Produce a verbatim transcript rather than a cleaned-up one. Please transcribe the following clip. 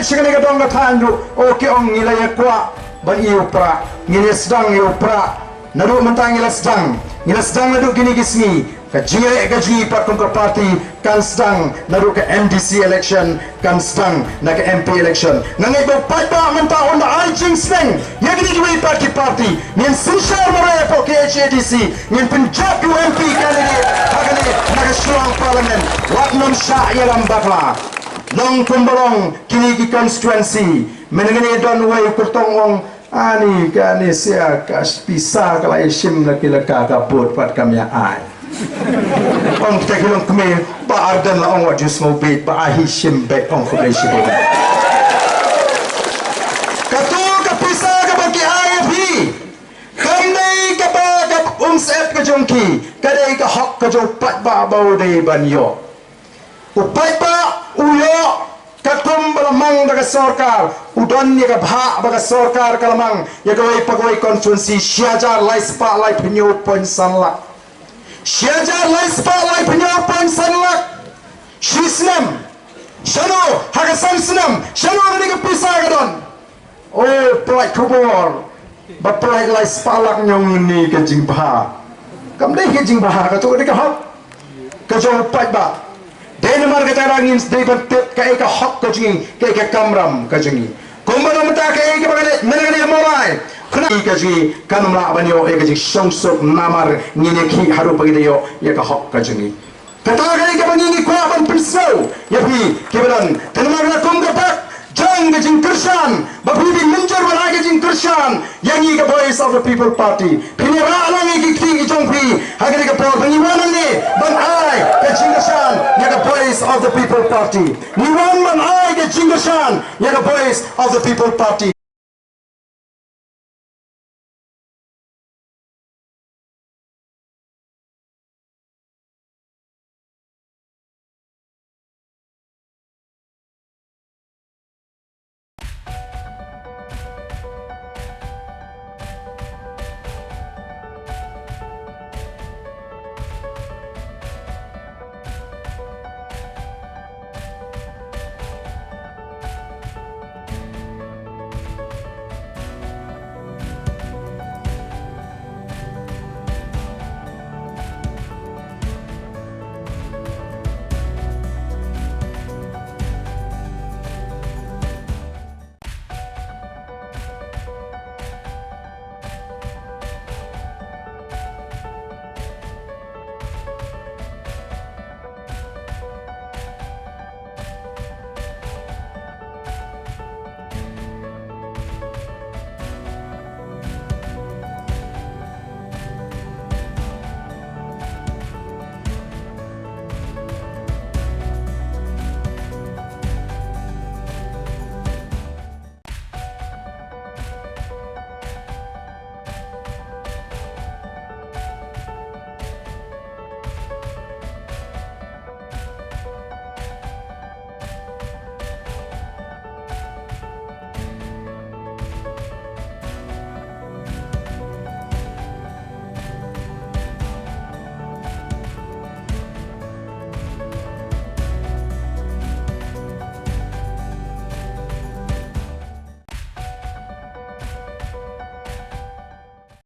Sha kane ka dong ka thaiñ ruh, o ki ong ngi la ïa kwah ban ïa u Prah, ngi la sdang ïa u Prah. Naduh mynta ngi la sdang, ngi la sdang naduh kine ki sngi. Ka jingïaleh ka jingïaleh pat kum ka party kan sdang naduh ka M D C election, kan sdang na ka M P election. Nga ngeit ba u paidbah mynta un da ai jingsneng ïa kine kiwei pat ki party. Ngin synshar marwei hapoh K H A D C, ngin pynjop ïa u M P candidate ha kane na ka shnong parliament. Wat nym shah ïalam bakla. Long kumba long kine ki constituency. Mynne nga don uwei u kyrtong ong, ani kane sia ka pisa ka la ïashim na ki laka ka vote pat kam ïa ai. Ong kita ki longkmie, Bah Ardent la ong wat ju sngewbit, ba ai hi shim beit, ong khublei shibun. Kato ka pisa kaba ki ai ïa phi, kam dei kaba ka umsyep ka jong ki, ka dei ka hok ka jong u paidbah ba u dei ban ïoh. U paidbah u ïoh katkum ba la mang da ka sorkar, u don ïa ka bhah ba ka sorkar ka la mang ïa kawei pa kawei constituency, shi hajar lai spah lai phew point san lak. Shi hajar lai spah lai phew point san lak. Shi snem. Shano, ha ka san snem, shano kane ka pisa ka don? O, pynlait khubor. Ba pynlait lai spah lak ñiong ni ka jingbha. Kam dei ka jingbha, kato ka dei ka hok ka jong u paidbah. Dei namar kata ngin dei ban tip kaei ka hok ka jong ngi, kaei ka kamram ka jong ngi. Kumba na mynta kaei kaba ngi leh mynne ka Mawlai, kane ka jong ngi kam lah ban ïoh ïa ka jingshongsuk namar ngin ïa khih haduh ba ngin ïoh ïa ka hok ka jong ngi. Kata ka dei kaba ngi ngi kwah ban pynsngew ïa phi kiba don. Te namar kata kum ka dak jong ka jingkyrshan, ba phi phi mynjur ban ai ka jingkyrshan ïa ngi ka Voice of the People Party. Phin ïa rah lang ïa ki kti ki jong phi ha kane ka por ba ngi wan hangne ban ai ka jingkyrshan ïa ka Voice of the People Party. Ngi wan ban ai ka jingkyrshan ïa ka Voice of the People Party.